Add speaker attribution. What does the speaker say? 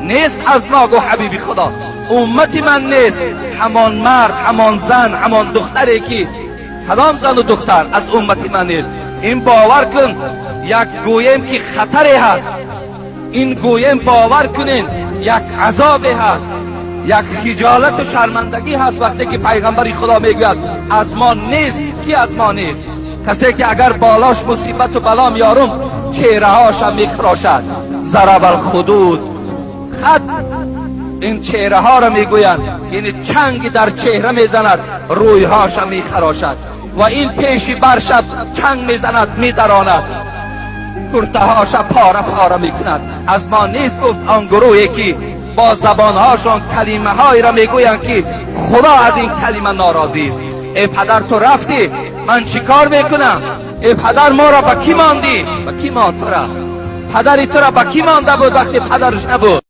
Speaker 1: Нест аз мо, гу ҳабиби Худо, уммати ман нест ҳамон мард, ҳамон зан, ҳамон духтаре ки кадом зану духтар аз уммати ман нест. Ин бовар кун, як гӯем ки хатаре ҳаст. Ин гӯем, бовар кунен, як азобе ҳаст, як хиҷолату шармандагӣ ҳаст, вақте ки пайғамбари Худо мегӯяд: аз мо нест. Ки аз мо нест? Касе ки агар болош мусибату бало меорум, чеҳраҳоша мехирошад. Зарабал худуд, хад ин чеҳраҳоро мегӯянд, яъне чанги дар чеҳра мезанад, рӯйҳоша мехарошад ва ин пеши барша чанг мезанад, медаронад, куртаҳоша пора пора мекунад. Аз мо нест, гуфт, он гурӯҳе ки бо забонҳошон калимаҳоеро мегӯянд ки Худо аз ин калима норозист. Э падар, ту рафтӣ, ман чӣ кор мекунам? Э падар, моро ба кӣ мондӣ? Ба кӣ монд тура? Падари тура ба кӣ монда буд, вақте падараш набуд?